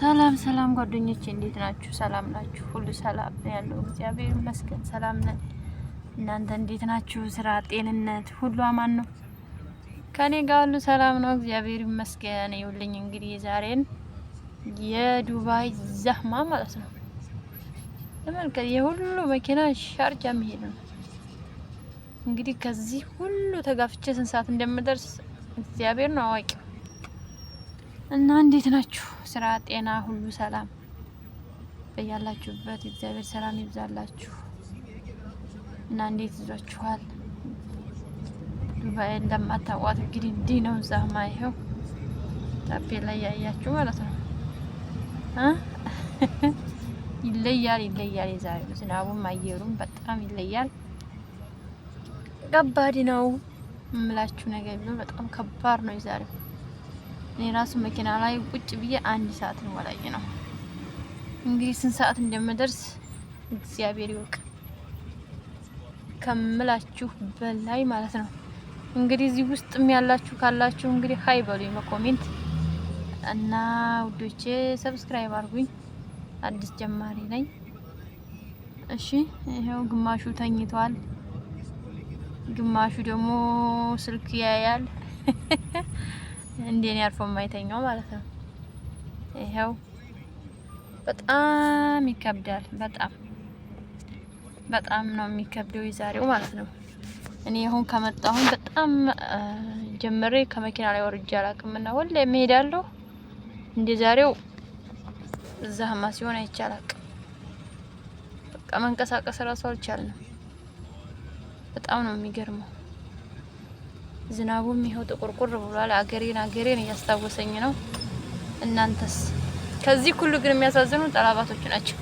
ሰላም ሰላም ጓደኞቼ እንዴት ናችሁ? ሰላም ናችሁ? ሁሉ ሰላም ያለው እግዚአብሔር ይመስገን ሰላም ነን። እናንተ እንዴት ናችሁ? ስራ፣ ጤንነት ሁሉ አማን ነው? ከኔ ጋር ሁሉ ሰላም ነው፣ እግዚአብሔር ይመስገን። ይኸውልኝ እንግዲህ የዛሬን የዱባይ زحمة ማለት ነው። ተመልከት፣ የሁሉ መኪና ሻርጃ መሄድ ነው። እንግዲህ ከዚህ ሁሉ ተጋፍቼ ስንት ሰዓት እንደምደርስ እግዚአብሔር ነው አዋቂው። እና እንዴት ናችሁ? ስራ፣ ጤና ሁሉ ሰላም በያላችሁበት እግዚአብሔር ሰላም ይብዛላችሁ። እና እንዴት ይዟችኋል? ዱባይ እንደማታውቋት እንግዲህ እንዲህ ነው። زحمة ይኸው ታፔ ላይ ያያችሁ ማለት ነው። ይለያል፣ ይለያል። የዛሬው ዝናቡም አየሩም በጣም ይለያል። ከባድ ነው የምላችሁ ነገር ቢኖር በጣም ከባድ ነው የዛሬው። እኔ ራሱ መኪና ላይ ቁጭ ብዬ አንድ ሰዓት ሞላኝ ነው። እንግዲህ ስንት ሰዓት እንደምደርስ እግዚአብሔር ይወቅ ከምላችሁ በላይ ማለት ነው። እንግዲህ እዚህ ውስጥም ያላችሁ ካላችሁ እንግዲህ hi በሉኝ በ comment። እና ውዶቼ subscribe አድርጉኝ፣ አዲስ ጀማሪ ነኝ። እሺ ይሄው ግማሹ ተኝቷል፣ ግማሹ ደግሞ ስልክ ያያል። እንደኔ አርፎ የማይተኛው ማለት ነው። ይሄው በጣም ይከብዳል። በጣም በጣም ነው የሚከብደው የዛሬው ማለት ነው። እኔ አሁን ከመጣሁኝ በጣም ጀምሬ ከመኪና ላይ ወርጄ አላውቅምና ሁሌ እሄዳለሁ። እንደ ዛሬው زحمة ሲሆን አይቼ አላውቅም። በቃ መንቀሳቀስ እራሱ አልቻልንም። በጣም ነው የሚገርመው። ዝናቡም ይኸው ጥቁርቁር ብሏል። አገሬን አገሬን እያስታወሰኝ ነው። እናንተስ? ከዚህ ሁሉ ግን የሚያሳዝኑ ጠላባቶች ናቸው።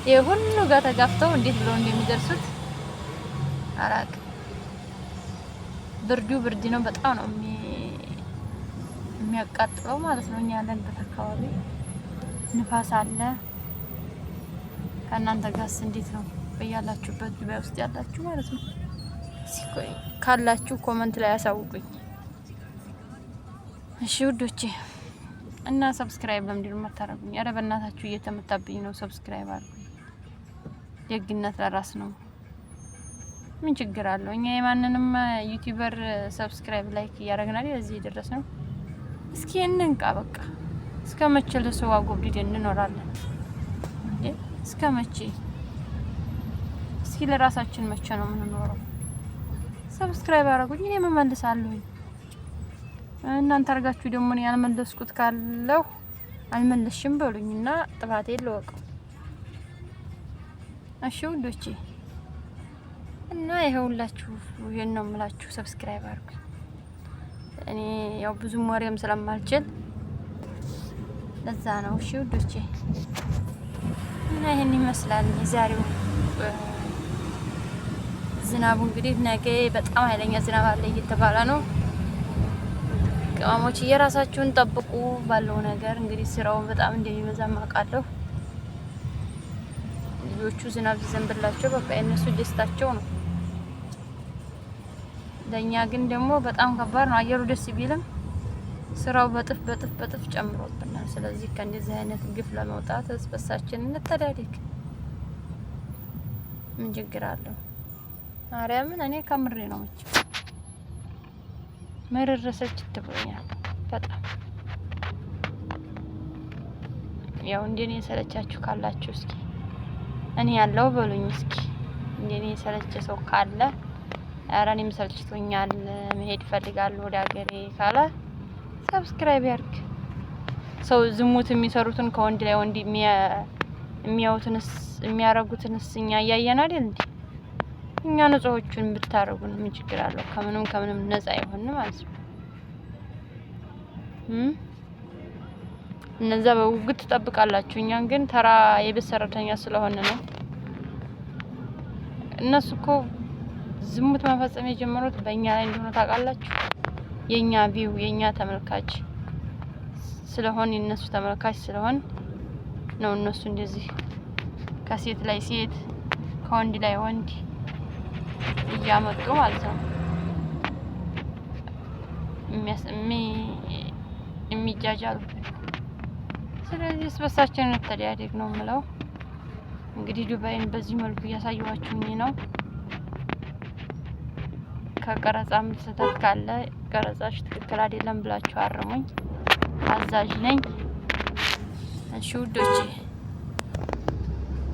ይሄ ሁሉ ጋር ተጋፍተው እንዴት ብለው እንደሚደርሱት አላውቅም። ብርዱ ብርድ ነው፣ በጣም ነው የሚያቃጥለው ማለት ነው። እኛ ያለንበት አካባቢ ንፋስ አለ። ከእናንተ ጋርስ እንዴት ነው? በያላችሁበት ዱባይ ውስጥ ያላችሁ ማለት ነው ካላችሁ comment ላይ ያሳውቁኝ። እሺ ውዶቼ፣ እና subscribe ለምንድን ነው የማታደርጉኝ? ኧረ በእናታችሁ እየተመታብኝ ነው። Subscribe አድርጉኝ። ደግነት ለራስ ነው። ምን ችግር አለው? እኛ የማንንም YouTuber subscribe like እያደረግን አይደል እዚህ የደረስነው። እስኪ እንንቃ። በቃ እስከ መቼ ለሰው አጎብድደን እንኖራለን እንዴ? እስከ መቼ? እስኪ ለራሳችን መቼ ነው የምንኖረው? Subscribe አድርጉኝ፣ እኔ እመልሳለሁኝ። እናንተ አድርጋችሁ ደግሞ እኔ ያልመለስኩት ካለሁ አልመለስሽም በሉኝና ጥፋቴን ልወቀው። እሺ ውዶቼ፣ እና ይኸውላችሁ ይሄን ነው የምላችሁ። Subscribe አድርጉኝ። እኔ ያው ብዙም ወሬም ስለማልችል ለዛ ነው። እሺ ውዶቼ፣ እና ይሄን ይመስላል የዛሬው ዝናቡ። እንግዲህ ነገ በጣም ኃይለኛ ዝናብ አለ እየተባለ ነው። ቅመሞች እየራሳችሁን ጠብቁ። ባለው ነገር እንግዲህ ስራውን በጣም እንደሚበዛ አውቃለሁ። ልጆቹ ዝናብ ሲዘንብላቸው በቃ የእነሱ ደስታቸው ነው። ለእኛ ግን ደግሞ በጣም ከባድ ነው። አየሩ ደስ ቢልም ስራው በጥፍ በጥፍ በጥፍ ጨምሮብናል። ስለዚህ ከእንደዚህ አይነት ግፍ ለመውጣት እርስ በርሳችን እንተዳደግ። ምን ችግር አለው? ማርያምን እኔ ከምሬ ነው። መቼም ምርር ስልችት ብሎኛል በጣም። ያው እንደኔ የሰለቻችሁ ካላችሁ እስኪ እኔ ያለው በሉኝ። እስኪ እንደኔ የሰለቸ ሰው ካለ፣ ኧረ እኔም ሰልችቶኛል መሄድ እፈልጋለሁ ወደ ሀገሬ ካለ subscribe ያርግ። ሰው ዝሙት የሚሰሩትን ከወንድ ላይ ወንድ የሚያዩትንስ የሚያረጉትንስ እኛ እያየን አይደል እንዴ? እኛ ንጹሆቹን ብታረጉን ምን ችግር አለው? ከምንም ከምንም ነፃ የሆን ማለት ነው። እነዛ በጉጉት ትጠብቃላችሁ። እኛን ግን ተራ የቤት ሰራተኛ ስለሆነ ነው። እነሱ እኮ ዝሙት መፈጸም የጀመሩት በእኛ ላይ እንደሆነ ታውቃላችሁ። የኛ view የኛ ተመልካች ስለሆን፣ የነሱ ተመልካች ስለሆን ነው እነሱ እንደዚህ ከሴት ላይ ሴት ከወንድ ላይ ወንድ እያመጡ ማለት ነው የሚጃጃሉብን። ስለዚህ እርስ በርሳችን እንተዳደግ ነው የምለው። እንግዲህ ዱባይን በዚህ መልኩ እያሳየኋችሁኝ ነው። ከቀረጻም ስህተት ካለ ቀረጻሽ ትክክል አይደለም ብላችሁ አርሙኝ። አዛዥ ነኝ። እሺ ውዶቼ፣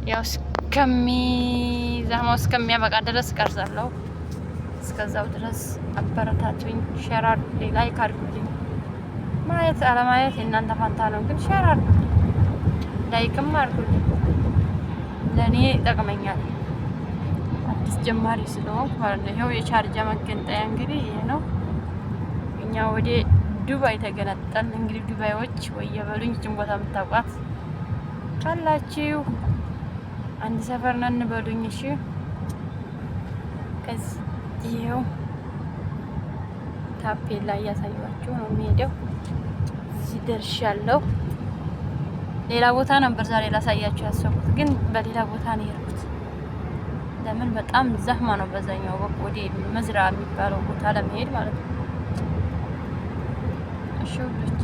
ያው እስከሚዛማው እስከሚያበቃ ድረስ ቀርጻለሁ። እስከዛው ድረስ አበረታቱኝ፣ share አድርጉልኝ፣ like አድርጉልኝ። ማየት አለማየት የእናንተ ፋንታ ነው፣ ግን share አድርጉልኝ፣ like ም አድርጉልኝ። ለእኔ ይጠቅመኛል። አዲስ ጀማሪ ስለሆንኩ ማለት ነው። ይኸው የሻርጃ መገንጠያ እንግዲህ ይሄ ነው። እኛ ወደ ዱባይ ተገነጠልን። እንግዲህ ዱባዮች ወይ የበሉኝ፣ ይችን ቦታ የምታውቋት ካላችሁ አንድ ሰፈር ነን በሉኝ። እሺ ከዚህ ይኸው ታፔላ እያሳየኋችሁ ነው የሚሄደው። እዚህ ደርሻለሁ። ሌላ ቦታ ነበር ዛሬ ላሳያችሁ ያሰብኩት፣ ግን በሌላ ቦታ ነው የሄድኩት። ለምን በጣም زحمة ነው በዛኛው በኩል ወደ መዝራ የሚባለው ቦታ ለመሄድ ማለት ነው። እሺ ውዶቼ፣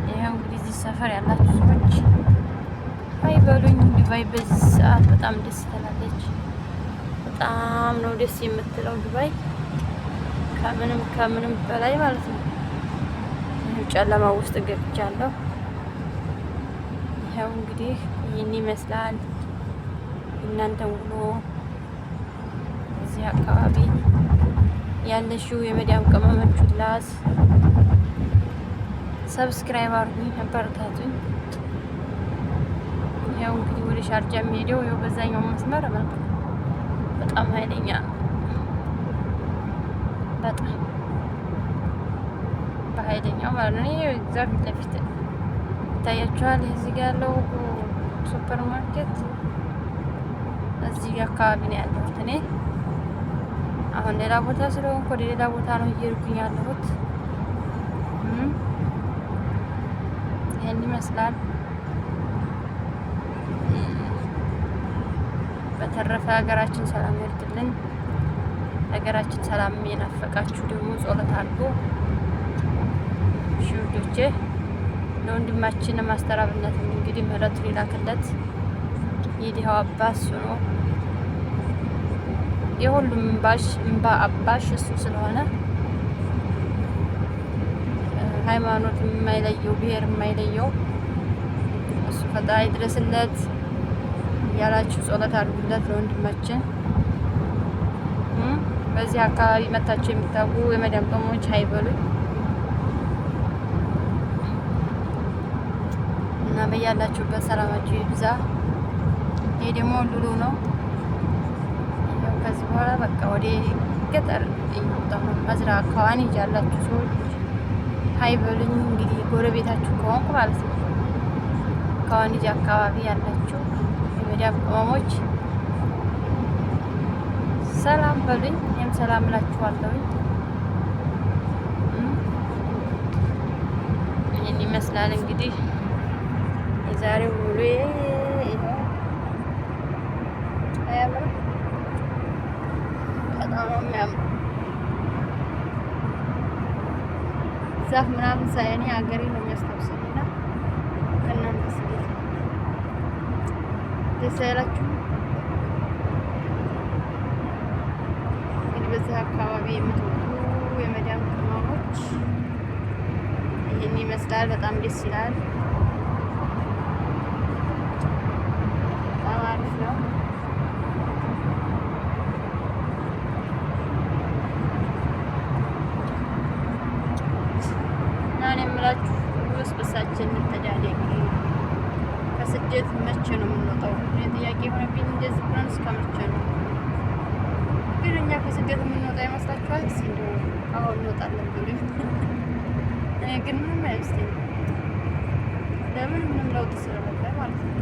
ይኸው እንግዲህ እዚህ ሰፈር ያላችሁ ሰዎች hi በሉኝ። ዱባይ በዚህ ሰዓት በጣም ደስ ትላለች። በጣም ነው ደስ የምትለው ዱባይ ከምንም ከምንም በላይ ማለት ነው። ጨለማ ውስጥ ገብቻለሁ። ይኸው እንግዲህ ይህን ይመስላል እናንተ ውሎ እዚህ አካባቢ ያለሽው የመዲያም ቅመሞች ላስ subscribe አድርጉኝ፣ አበረታቱኝ። ይኸው እንግዲህ ወደ ሻርጃ የሚሄደው ይኸው በዛኛው መስመር ማለት ነው። በጣም ኃይለኛ ነው። በጣም በኃይለኛው ማለት ነው። ይሄ እዛ ፊት ለፊት ይታያችኋል። እዚህ ጋር ያለው ሱፐር ማርኬት እዚህ አካባቢ ነው ያለሁት እኔ። አሁን ሌላ ቦታ ስለሆንኩ ወደ ሌላ ቦታ ነው እየሄድኩኝ ያለሁት። ይህን ይመስላል። በተረፈ ሀገራችን ሰላም ያድርግልን። ሀገራችን ሰላም የናፈቃችሁ ደግሞ ጸሎት አድርጎ እሺ ውዶቼ፣ ለወንድማችን ማስተራብነት እንግዲህ ምህረቱን ይላክለት። የድሃው አባት እሱ ነው። የሁሉም እምባ አባሽ እሱ ስለሆነ ሃይማኖት የማይለየው ብሔር የማይለየው እሱ ፈጣሪ ድረስለት እያላችሁ ጸሎት አድርጉለት ለወንድማችን። በዚህ አካባቢ መታችሁ የምታውቁ የመዳም ቅመሞች hi በሉኝ እና በያላችሁበት ሰላማችሁ ይብዛ። ይሄ ደግሞ ሉሉ ነው። ከዚህ በኋላ በቃ ወደ ገጠር እየወጣሁ ነው። መዝራ አካባቢ ያላችሁ ሰዎች hi በሉኝ። እንግዲህ ጎረቤታችሁ ከሆንኩ ማለት ነው። ከዋኒጅ አካባቢ ያላችሁ የመዳም ቅመሞች ሰላም በሉኝ። እኔም ሰላም እላችኋለሁኝ። ይህን ይመስላል እንግዲህ የዛሬው ውሎዬ። አያምርም? በጣም ነው የሚያምረው። ዛፍ ምናምን ሳይ እኔ ሀገሬ ነው የሚያስታውሰኝ። እና ከእናንተ ስጌት ደስ አይላችሁም? እንግዲህ በዚህ አካባቢ የምትወጡ የመዳም ቅመሞች ይህን ይመስላል። በጣም ደስ ይላል። በጣም አሪፍ ነው። እና እኔ የምላችሁ እርስ በርሳችን እንተዳደግ። ከስደት መቼ ነው የምንወጣው? እኔ ጥያቄ የሆነብኝ እንደዚህ ብለን እስከ መቼ ነው ግን እኛ ከስደት የምንወጣ ይመስላችኋል? እስኪ እንደው አሁን እንወጣለን ብሉኝ። እኔ ግን ምንም አይመስለኝም። ለምን ምንም ለውጥ ስለሌለ ማለት ነው።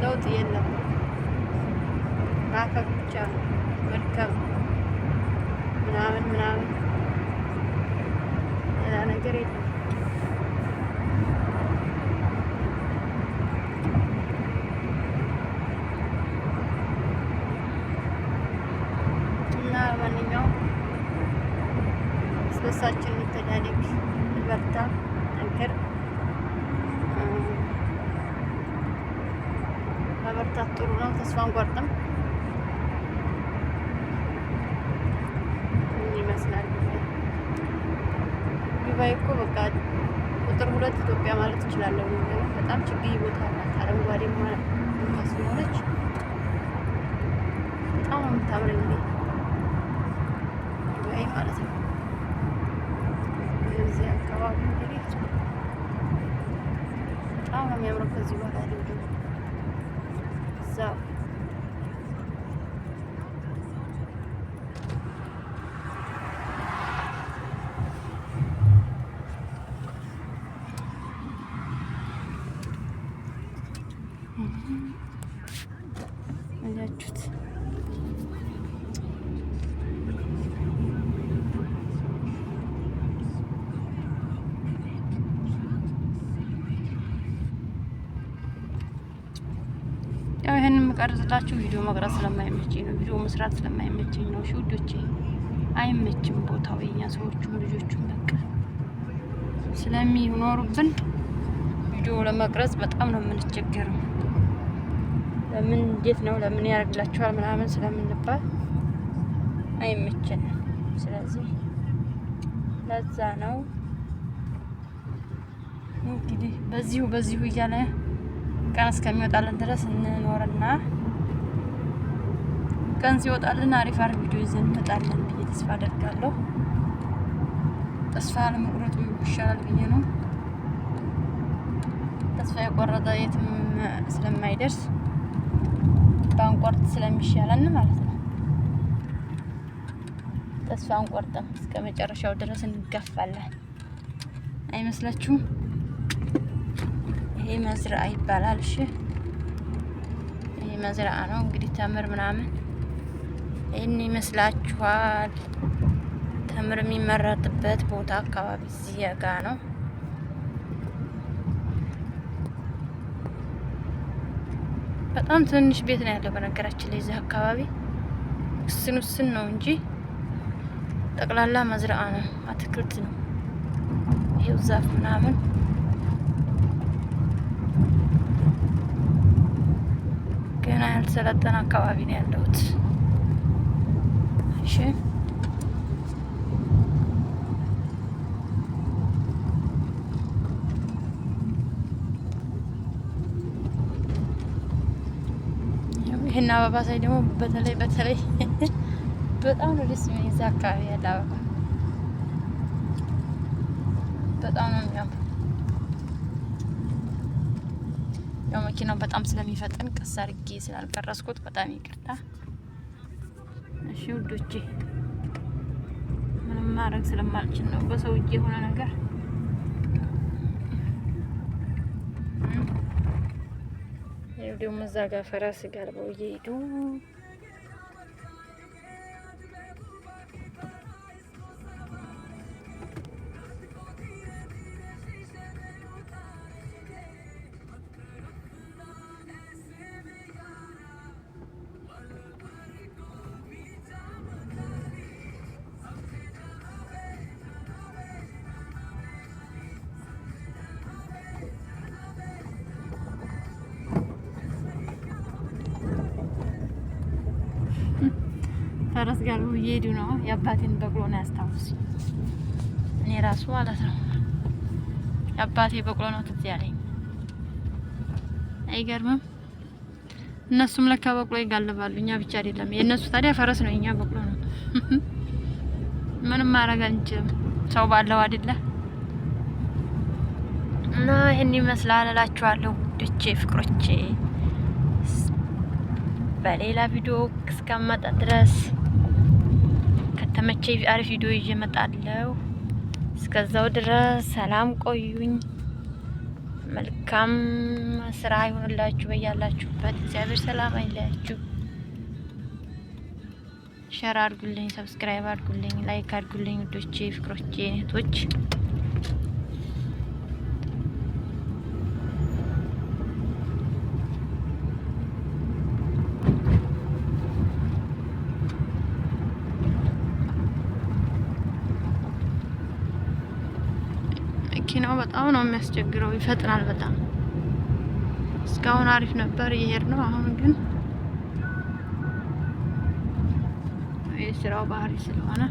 ለውጥ የለም፣ ማፈር ብቻ ነው፣ መድከም ምናምን ምናምን፣ ሌላ ነገር የለም። እና ለማንኛውም እርስ በርሳችን እንተዳደግ፣ እንበርታ፣ ጠንክር። መበርታት ጥሩ ነው። ተስፋ አንቆርጥም ይመስላል። ዱባይ እኮ በቃ ቁጥር 2 ኢትዮጵያ ማለት እችላለሁ። በጣም ችግኝ ቦታ አላት። አረንጓዴ ቦታ ስለሆነች በጣም ነው የምታምረኝ ዱባይ ማለት ነው። እዚህ አካባቢ እንግዲህ በጣም ነው የሚያምረው። ከዚህ በኋላ ያለው ደግሞ ዛፍ አያችሁት። ያው ይሄንን የምቀርጽላችሁ ቪዲዮ መቅረጽ ስለማይመቸኝ ነው። ቪዲዮ መስራት ስለማይመቸኝ ነው። እሺ ውዶቼ፣ አይመችም ቦታው የኛ ሰዎቹም ልጆቹም በቃ ስለሚኖሩብን ቪዲዮ ለመቅረጽ በጣም ነው የምንቸገረው። ለምን እንዴት ነው ለምን ያደርግላችኋል ምናምን ስለምንባል አይመቸንም። ስለዚህ ለዛ ነው እንግዲህ በዚሁ በዚሁ እያለ ቀን እስከሚወጣልን ድረስ እንኖርና ቀን ሲወጣልን አሪፍ አሪፍ ቪዲዮ ይዘን እንመጣለን ብዬ ተስፋ አደርጋለሁ። ተስፋ አለመቁረጡ ይሻላል ብዬ ነው። ተስፋ የቆረጠ የትም ስለማይደርስ ባንቆርጥ ስለሚሻለን ማለት ነው። ተስፋ አንቆርጥም፣ እስከ መጨረሻው ድረስ እንጋፋለን። አይመስላችሁም? ይሄ መዝርአ ይባላል። እሺ ይሄ መዝርአ ነው እንግዲህ ተምር ምናምን ይህን ይመስላችኋል። ተምር የሚመረጥበት ቦታ አካባቢ እዚህ ጋ ነው። በጣም ትንሽ ቤት ነው ያለው በነገራችን ላይ እዚህ አካባቢ ውስን ውስን ነው እንጂ ጠቅላላ መዝርአ ነው፣ አትክልት ነው። ይሄው ዛፍ ምናምን ገና ያልሰለጠነ አካባቢ ነው ያለሁት። እሺ ይህን አበባ ሳይ ደግሞ በተለይ በተለይ በጣም ነው ደስ የሚለኝ። እዛ አካባቢ ያለ አበባ በጣም ነው የሚያምር። ያው መኪናው በጣም ስለሚፈጥን ቀስ አድርጌ ስላልቀረስኩት በጣም ይቅርታ። እሺ ውዶቼ፣ ምንም ማድረግ ስለማልችል ነው በሰው እጅ የሆነ ነገር። ይኸው ደግሞ እዛ ጋር ፈረስ ጋልበው እየሄዱ ፈረስ ጋልበው እየሄዱ ነው። የአባቴን በቅሎ ነው ያስታውስ እኔ ራሱ ማለት ነው። የአባቴ በቅሎ ነው ትዝ ያለኝ። አይገርምም? እነሱም ለካ በቅሎ ይጋልባሉ፣ እኛ ብቻ አይደለም። የእነሱ ታዲያ ፈረስ ነው፣ የኛ በቅሎ ነው። ምንም ማድረግ አንችልም፣ ሰው ባለው አይደለ? እና ይህን ይመስላል እላችኋለሁ ውዶቼ ፍቅሮቼ። በሌላ ቪዲዮ እስከመጣ ድረስ ከተመቼ አሪፍ ቪዲዮ ይዤ እመጣለሁ። እስከዛው ድረስ ሰላም ቆዩኝ። መልካም ስራ ይሁንላችሁ በያላችሁበት። እግዚአብሔር ሰላም አይለያችሁ። share አድርጉልኝ፣ subscribe አድርጉልኝ፣ like አድርጉልኝ ውዶቼ፣ ፍቅሮቼ፣ እህቶች። መኪናው በጣም ነው የሚያስቸግረው፣ ይፈጥናል በጣም። እስካሁን አሪፍ ነበር እየሄድ ነው። አሁን ግን የስራው ባህሪ ስለሆነ